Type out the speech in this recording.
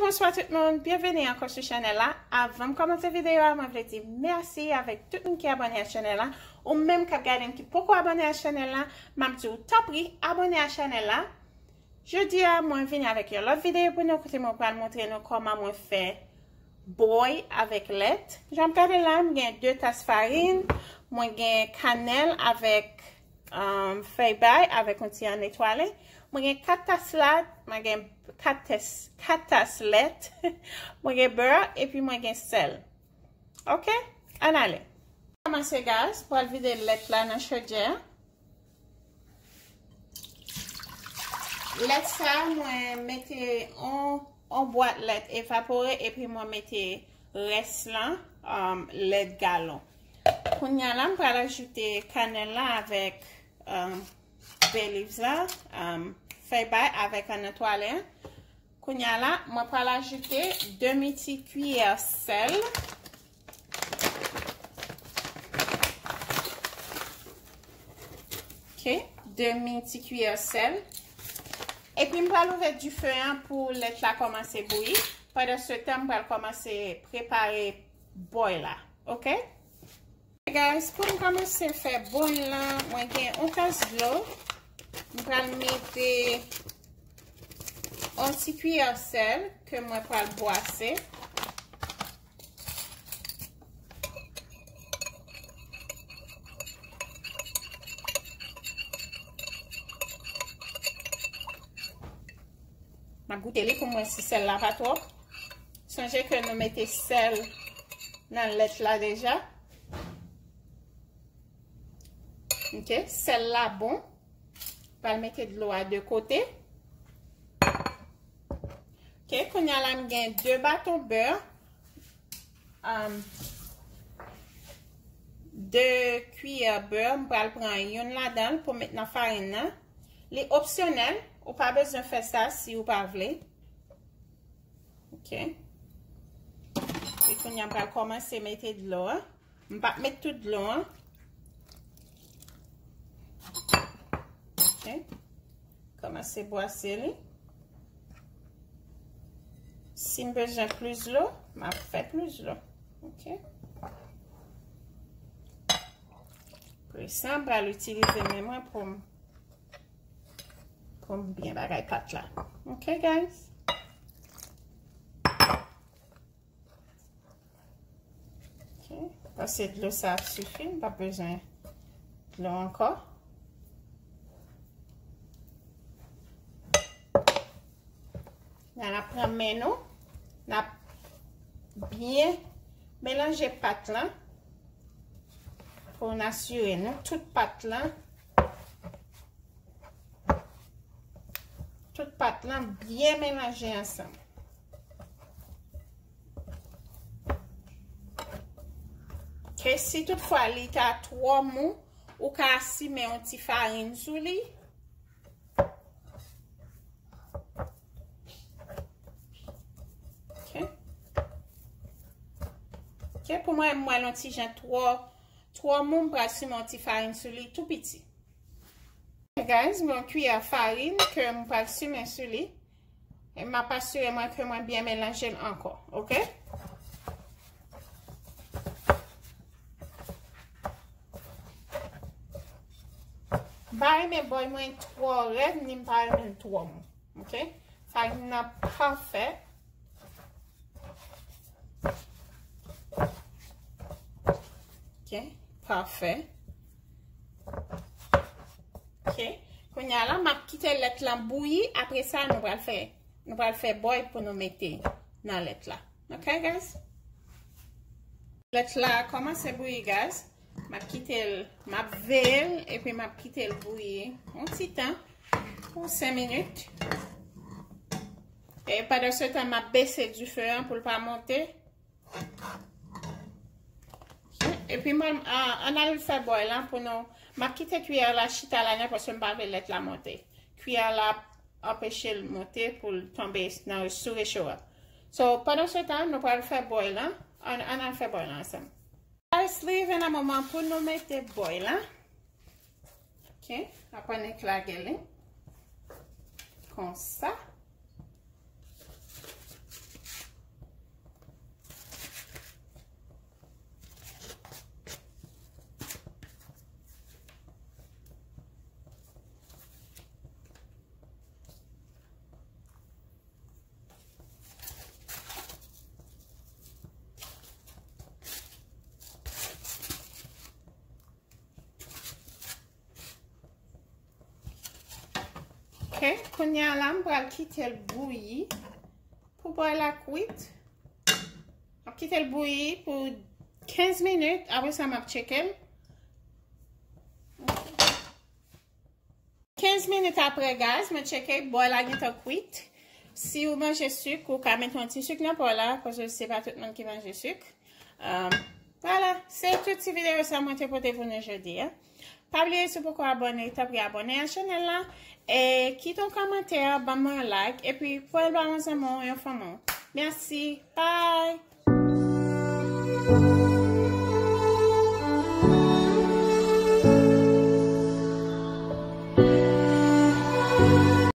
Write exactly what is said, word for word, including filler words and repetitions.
Bonswa tout moun, byenveni ankò sou chanèl la. Avan m kòmanse videyo a, mwen vle di mèsi avèk tout moun ki abòne a chanèl la. Ou menm k ap gade m ki poko abòne a chanèl la, m ap di w tanpri abòne a chanèl la. Jodi a, mwen vini avèk yon lòt videyo pou nou, kote mwen pral montre nou kòman mwen fè bòy avèk lèt. Jan w ap gade la, m gen de tas farin, mwen gen kanèl avèk um, fèy bay avèk yon ti an etwale. Mwen gen kat tas lèt, mwen gen kat tas, kat tas lèt, mwen gen bè, epi mwen gen sèl. Ok? Ann ale. Kòmanse gaz, pral vide lèt la nan chodyè. Lèt sa, mwen mete on, on bwat lèt evapore, epi mwen mete rès lan, um, lèt galon. Kounye a la, m pral ajoute kanèl la avèk, um, bay leaves la, um, fèy bay avèk an etwale. Kounye a la, mwen pral ajoute demi ti kiyè sèl. Ok, demi ti kiyè sèl. Epi m pral ouvè dife an pou lèt la kòmanse bouyi. Pandan se tan, m pral kòmanse prepare bòy la. Ok? Guys, pou m kòmanse fè bòy lan, mwen gen yon tas dlo. M pral mete yon ti kiyè sèl ke mwen pral bwase. M ap goute li pou m wè si sèl la pa twòp. Sonje ke nou mete sèl nan lèt la deja. Ok, sèl la bon. Pral mete dlo a de kote. Ok, kounye a la m gen de baton bè. Um, de kiyè bè, m pral pran youn ladan l pou met nan farin nan. Li opsyonèl, ou pa bezwen fè sa si ou pa vle. Ok. E kounye a m pral kòmanse mete dlo a. M p ap met tout dlo an. Ok. Kòmanse bwase li. Si m bezwen plis dlo, m ap fè plis dlo. Ok. Apre sa, m pral itilize men mwen pou m, pou m byen bagay pat la. Ok, guys? Ok. Panse dlo sa ap sifi, m p ap bezwen dlo ankò. N a pran men nou, n ap byen melanje pat lan pou n asire nou tout pat lan Tout pat lan byen melanje ansanm. Ke si toutfwa li ta twò mou, ou ka simen yon ti farin sou li. Ok. Ok, pou mwen, m wè l yon ti jan twò, twò mou, m pral simen yon ti farin sou li tou piti. Guys, mwen kiyè farin ke m pral simen sou li. E m ap asire mwen ke mwen byen melanje l ankò, ok? M pa renmen bòy mwen twò rèd, ni m pa renmen l twò mou, ok? Farin nan pafè. Ok, pafè. Ok, kounye a la, m ap kite lèt lan bouyi. Apre sa, nou pral fè, nou pral fè bòy pou nou mete nan lèt la. Ok, guys? Lèt la kòmanse bouyi, guys. M ap kite l, m ap veye l, epi m ap kite l bouyi yon ti tan, pou senk minit. E pandan se tan, m ap bese dife an pou l pa monte. Epi mwen, a, ann al fè bòy lan pou nou. M ap kite kiyè la chita la nèt paske m pa vle lèt la monte. Kiyè la ap anpeche l monte pou l tonbe nan, sou recho a. So, pandan se tan, nou pral fè bòy lan. Ann, ann al fè bòy lan ansanm. Guys, li rive nan moman pou nou mete bòy lan. Ok, apre nou lage li. Konsa. Ok, kounye a la, m pral kite l bouyi pou bòy la kwit. M ap kite l bouyi pou kenz minit, apre sa m ap tcheke l. Kenz minit apre, guys, mwen tcheke bòy la gentan kwit. Si ou manje sik, ou ka mete yon ti sik nan bòy la, paske se pa tout moun ki manje sik. Um, vwala, se tout ti videyo sa mwen te pote pou nou jodi a. Pa bliye, si w poko abòne, tanpri abòne a chanèl la. E kite yon kòmantè, ban mwen yon like, epi voye l ba yon zanmi w, yon fanmi w. Mèsi, bye!